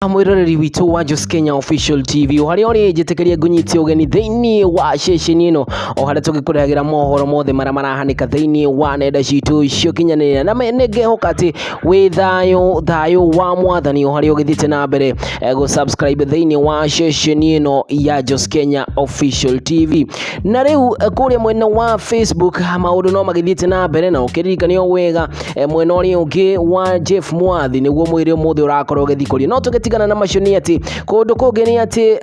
Mwiroreri witũ wa Jos Kenya Official TV, o harĩa ũrĩ, njĩtĩkĩrie ngũnyitie ũgeni thĩinĩ wa ceceni ĩno, o harĩa tũgĩkũrehagĩra mohoro mothe marĩa marahanĩka thĩinĩ wa nenda citũ cia ũkinyanĩria. Na nĩ ngehoka atĩ wĩ thayũ, thayũ wa Mwathani, o harĩa ũgĩthiĩte na mbere gũ subscribe thĩinĩ wa ceceni ĩno ya Jos Kenya Official TV. Na rĩu kũrĩa mwena wa Facebook maũndũ no magĩthiĩte na mbere, na ũkĩririkanio wega mwena ũrĩa ũngĩ wa Jeff Mwathi nĩguo mwĩrĩ ũmũthĩ ũrakorwo ũgĩthikũrio. No tũgĩtigana na macio nĩ atĩ kũndũ kũngĩ nĩ atĩ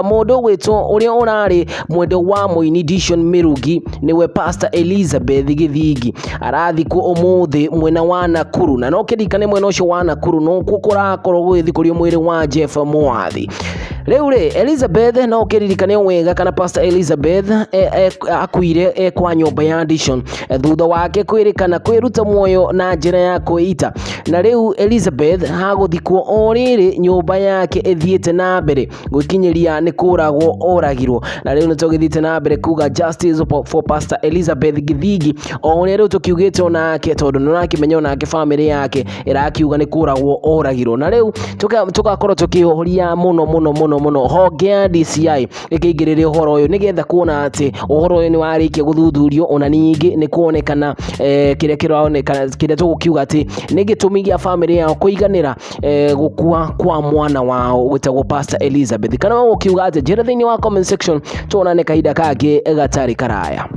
mũndũ ũgwĩtwo ũrĩa ũrarĩ mwendwa wa mũini Dishon Mĩrungi, nĩwe Pastor Elizabeth Gĩthingi, arathikwo ũmũthĩ mwena wa Nakuru. Na no kĩririkane mwena ũcio wa Nakuru nokuo kũrakorwo gũgĩthikũrio mwĩrĩ wa Jeff Mwathi. Rĩu rĩ, Elizabeth, no ũkĩririkane wega kana Pastor Elizabeth akuire kwa nyũmba ya Dishon thutha wake kwĩrĩkana kwĩruta muoyo na njĩra ya kwĩita. Na rĩu Elizabeth hagũthikwo o rĩrĩ nyũmba yake ĩthiĩte na mbere gwĩkinyĩria nĩ kũragwo oragirwo. Na rĩu nĩ tũgĩthiĩte na mbere kuga justice for Pastor Elizabeth Githingi, o ũrĩa rĩu tũkiugĩte onake, tondũ nĩ ũrakĩmenya onake bamĩrĩ yake ĩrakiuga nĩ kũragwo oragirwo. Na rĩu tũgakorwo tũkĩũria mũno mũno mũno mũno honge ya DCI ĩkĩingĩrĩre ũhoro ũyũ, nĩgetha kuona atĩ ũhoro ũyũ nĩ warĩkia gũthuthurio, ona ningĩ nĩ kuonekana kĩrĩa kĩronekana, kĩrĩa tũgũkiuga atĩ nĩ gĩtũmi gĩa bamĩrĩ yao kũiganĩra gũkua kwa mwana wao gwĩtagwo Pastor Elizabeth. Kana ũgũkiuga atĩ? Njĩra thĩinĩ wa comment section, tuonane kahinda kangĩ gatarĩ karaya.